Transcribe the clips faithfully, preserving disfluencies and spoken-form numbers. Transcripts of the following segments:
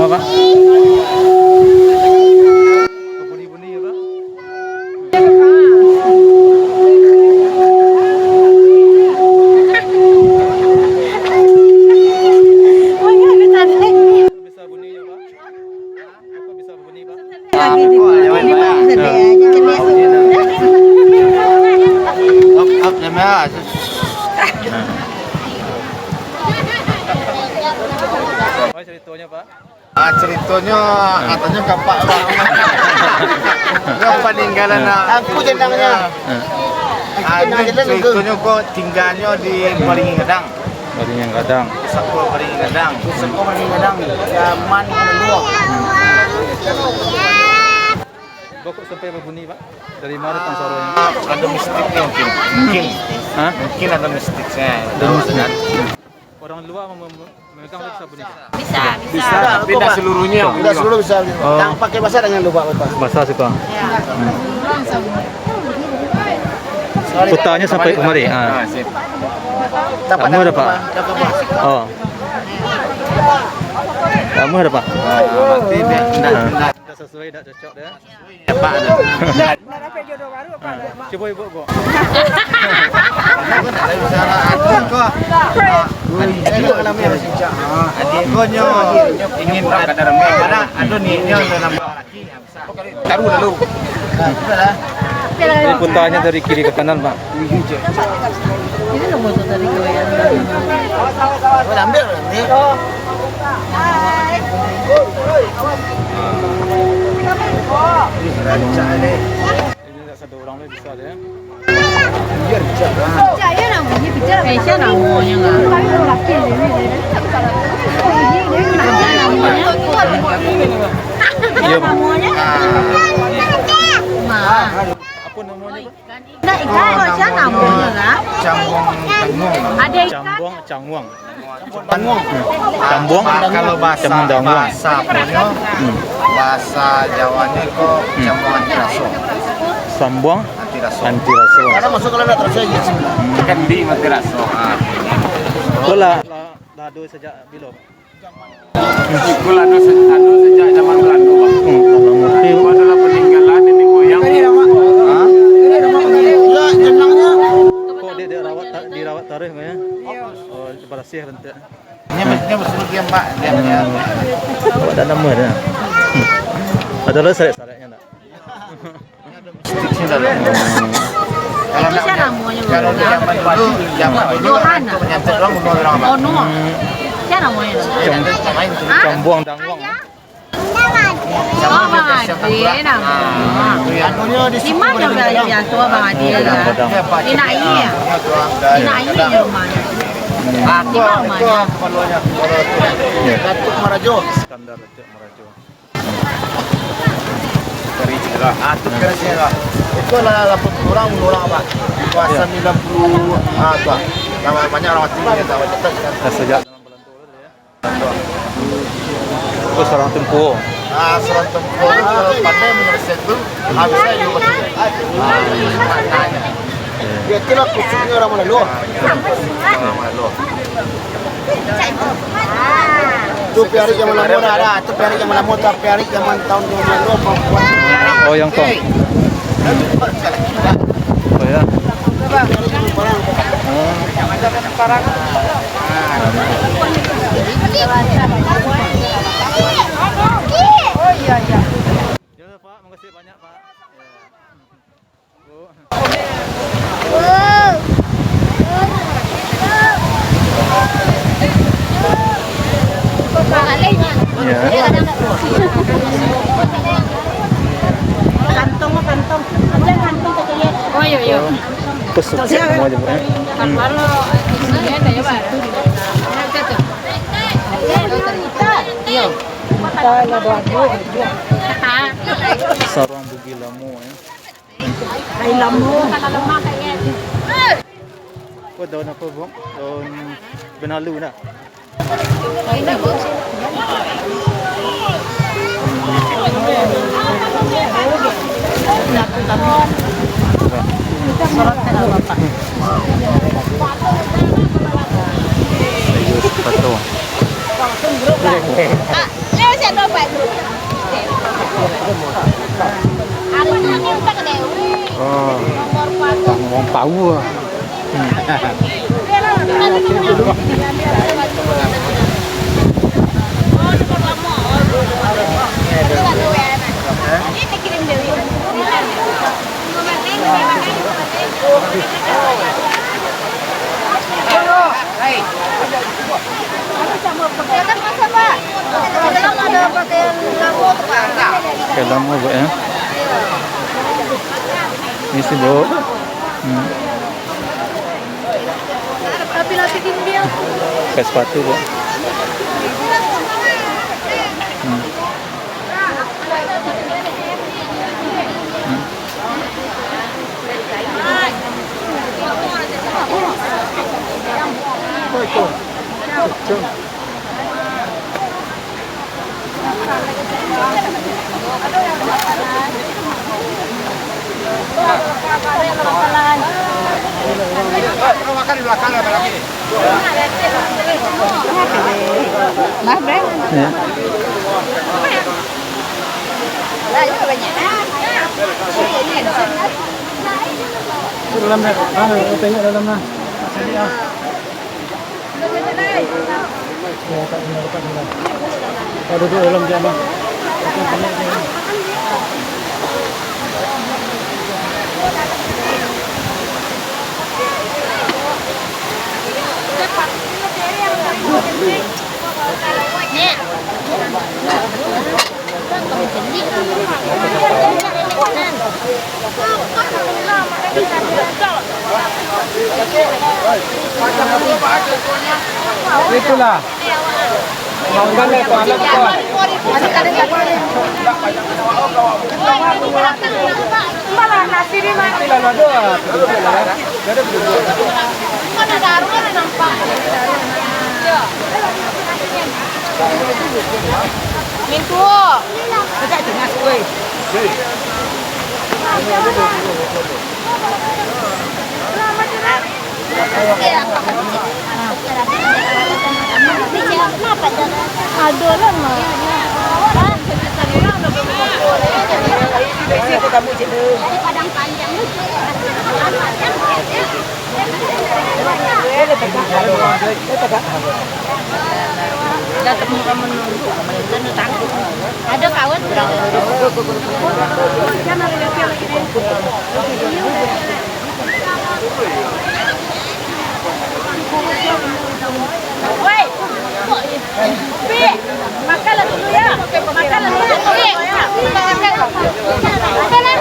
Pak. Bunyi-bunyi ya, Pak. Bisa bunyi ya, Pak. Apa bisa bunyi, Pak? Up, up, kamera. Apa ceritanya, Pak? Ah, ceritonyo, katonyo kapak, Pak. Yo, paninggalan, ah. Aku jenangnya. Ah, ini ceritonyo kok tinggalnyo di Baringin Gadang. Baringin Gadang. Pusako Baringin Gadang. Pusako Baringin Gadang. Zaman dulu. Bokok sampai babunyi, Pak? Dari mana tang suaronyo? Ah, ada mistiknya mungkin. Mungkin. Hah? Mungkin ada mistiknya. Ada mistik. Orang luar mem-, mem-, memegang tu bisa bunyi. Bisa, bisa. Bisa, tapi tidak seluruhnya. Tidak seluruh bisa. Oh. Tang pakai basah dengan lupa, Pak. Basah suko. Ya. Putarnya sampai kemari. Ah. Ah, sip. Lama dah, Pak. Oh. Lama dah, Pak. Ah, berarti dia tidak, tidak sesuai, tidak cocok dia. Pak, nak dapek jodoh baru apa? Cubo ibu, Bu. Adik ko nyo ingin buat kadar, karena ado niatnyo untuk nambah laki. Taruh lalu. Ini putarnya dari kiri ke kanan, Pak. Ini nomor tu tadi kau yang ambil, ambil. Ini tak satu orang boleh bisa dia. Bicara namonyo, bicara. Eh, sia namonyo lah. Sia namonyo. Sia namonyo. Ma. Apa namonyo, Pak? Ikan, ikan, sia namonyo lah. Cambuang Tanguang. Ada ikan. Cambuang Canguang. Banguang. Cambuang. Ah, kalau bahasa, Cambuang Danguang. Bahasa aponyo, hmm, bahasa Jawanyo ko, hmm, cambuang anti raso. Cambuang anti raso. Anti raso. Kadang masuk kalau ndak teraso aja. Kan di mati raso. Ah. Bola. Lah, lah ado sajak bilo? Iko lah ado se-, ado sajak zaman Belando, Bang. Hmm, dalam arti. Iko adalah peninggalan nenek moyang. Ah? Lah, jenangnya. Kok dia dirawat ta-, dirawat taruh kayaknya? Iya. Oh, barasiah bentuk. Ini maksudnya bersama dia, Pak. Dia punya. Awak dah nama dah. Ada lah sarat-saratnya tak? Kalau nak, kalau di zaman dulu, zaman dulu, Johan. Untuk menyantet orang, bunuh orang, Pak. Oh, no. Sia namonyo? Cam-, Hah? Cambuang Danguang. Oh, Bang Ade namonyo. Di ma nan biaso Bang Ade lah? Di Nai. Di Nai rumahnyo. Di ma rumahnyo? Datuk Marajo. Iskandar Datuk Marajo. Kari Cira. Ah, tu Kari Cira. Itu lah lapan puluh orang, orang apa? Kuasa sembilan puluh, ah, tu lah. Banyak orang mati, kita catat kan. Dah sejak zaman Belanda dulu ya. Oh, seorang tempur. Ah, seorang tempur tu kalau pandai menyelesaikan tu, habis saya juga. Ah, maknanya. Ya, itulah khususnya orang Manado. Ah, itulah khususnya orang Manado. Tu piarik zaman lamo dah, dah. Tu piarik zaman lamo, tu piarik zaman tahun dua ribu dua puluh. Oh, yang tong. Oh, ya. Oh. Oh, iya, iya. Ya, Pak, makasih banyak, Pak. Ya. Ya. Kantong, kantong. Ada kantong kecil. Oh, iya, iya. Terus semua aja, Pak, ya. Hmm. Kalau ini ada ya, Pak. Iya. Sarang Bugis lamo, ya. Ai lamo. Oh, daun apa, Bang? Daun benalu, nah. Betul. Oh. Wong Pawu. Pakai lamo, Buk, ya. Ini sih, Buk. Hmm. Pakai sepatu, Buk. Hmm. Maaf, Bre. Ya. Dalam dah. Ah, tengok dalam lah. Sini ah. Ya, tak dengar, tak dengar. Oh, duduk dalam je lah. Itulah. Makan deh, makan deh. Itulah, nasi di mana? Itulah, ada. Mintuo. Ado lah, Mak. Ado kawan. Woi, Pi, makanlah dulu ya. Makanlah dulu ya. Pi, makan. Makanlah.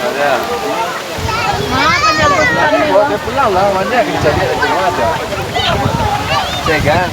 Ada. Bawa dia pulang lah, mana kita cari di rumah aja. Cegang.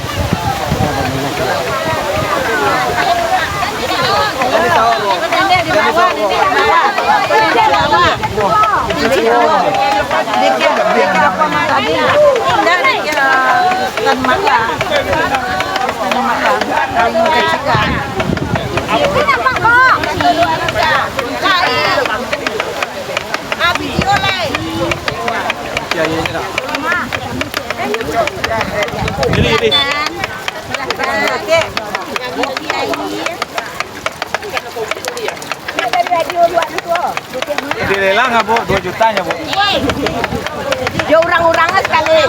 Jadi lelang, Bu, dua juta nyo, Bu. Yo, urang-urang sakali.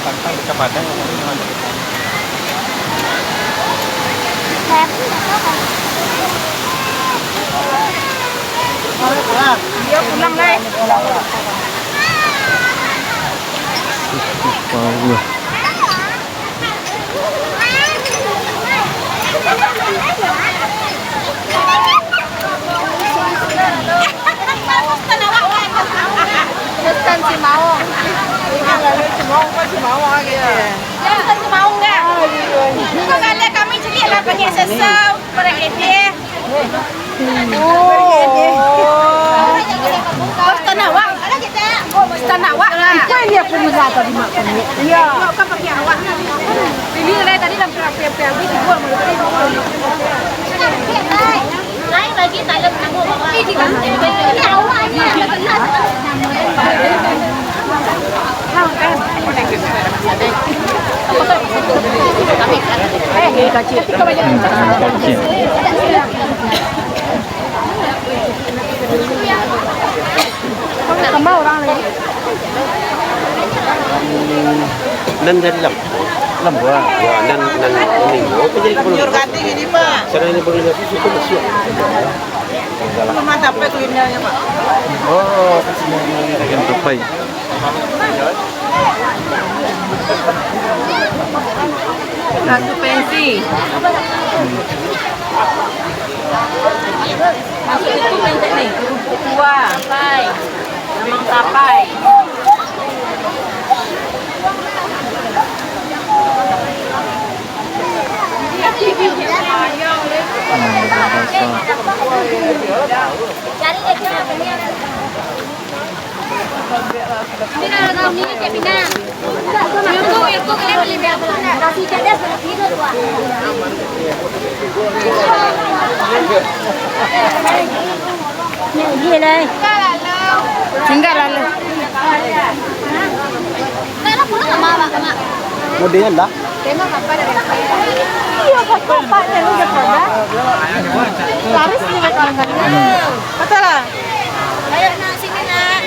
Pantang bisa padang. Dia pulang, guys. Terus kan Cimaung. Iya, lalu Cimaung kan Cimaung lagi. Terus kan Cimaung, kan? Ah, iya. Kok kalian kami cili lah, pakai sesau, pakai edeh. Oh. Tanah awak. Tanah awak lah. Kau ini aku melihat tadi mak kami. Iya. Kau kan pakai awak. Ini lah tadi dalam perapian-perapian itu gua mau tadi. Lain lagi, tak ada penemu. Ini awak ni. Tambah orang lagi. Nan dari Lam-, Lambuang. Ya, nan, nan ini. Oh, jadi gubernur. Cara ini gubernur itu sudah siap. Belum ada apa kulinernya, Pak. Oh, yang terbaik. Bakso pensi. Masuk itu pensi ni, kerupuk kuah. Memang sapai. Tinggal lalu. Model lah. Iya, foto Pak, yang udah produk. Laris nih, Pak, orang tadi. Betul lah. Ayo, nak, sini, nak.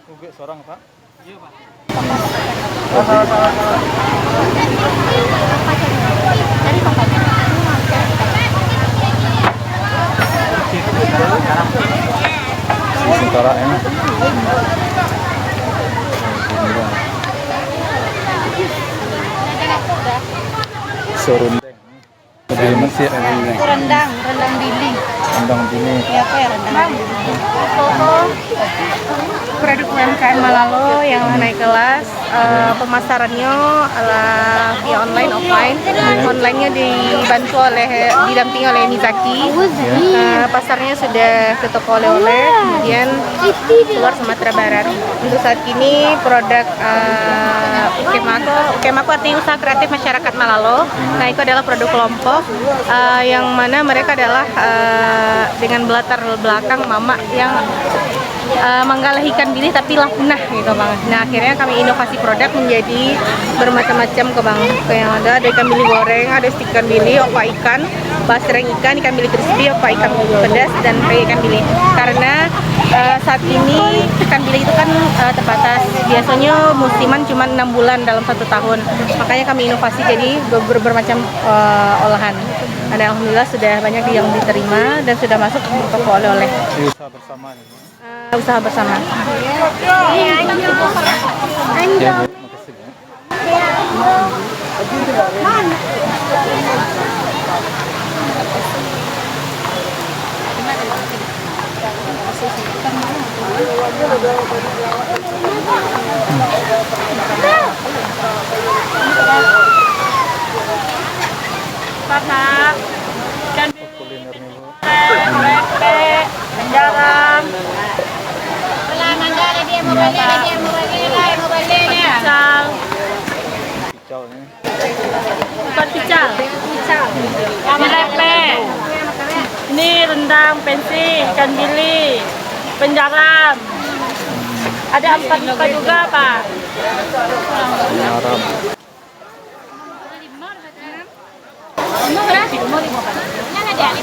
Ugek seorang, Pak. Susu karak, ya. Serundeng. Lebih mesir. Itu rendang, rendang dili. Rendang dili. Ya, apa ya, rendang dili? Produk U M K M Malalo yang lah naik kelas, eh, pemasarannya adalah via online, offline. Online-nya dibantu oleh, didampingi oleh Mizaki. Eh, pasarnya sudah ke toko oleh-oleh, kemudian keluar Sumatera Barat. Untuk saat ini produk, eh, U K M A ko, U K M A ko artinya usaha kreatif masyarakat Malalo. Nah, itu adalah produk kelompok, eh, yang mana mereka adalah, eh, dengan latar belakang mamak yang, eh, manggalah ikan bilis tapi lah punah gitu, Bang. Nah, akhirnya kami inovasi produk menjadi bermacam-macam ke, Bang. Kayak yang ada, ada ikan bilis goreng, ada ikan bilis, opak ikan, basreng ikan, ikan bilis crispy, opak ikan pedas, dan peyek ikan bilis. Karena, eh, saat ini ikan bilis itu kan, eh, terbatas. Biasanya musiman cuma enam bulan dalam satu tahun. Makanya kami inovasi jadi ber-, ber-, bermacam, eh, olahan. Dan alhamdulillah sudah banyak yang diterima dan sudah masuk untuk toko oleh-oleh. Jadi usaha bersama nih. Eh, usaha bersama. Oke, Bu. Makasih, Bu. Pakai ikan bilis, pepek, garam. Picau. Bukan picau. Ini lepek. Ini rendang, pensi, ikan bilis, penjaram. Ada ampat muka juga, Pak. Penjaram.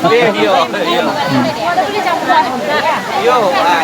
Iyo, iyo, iyo. Iyo, ah.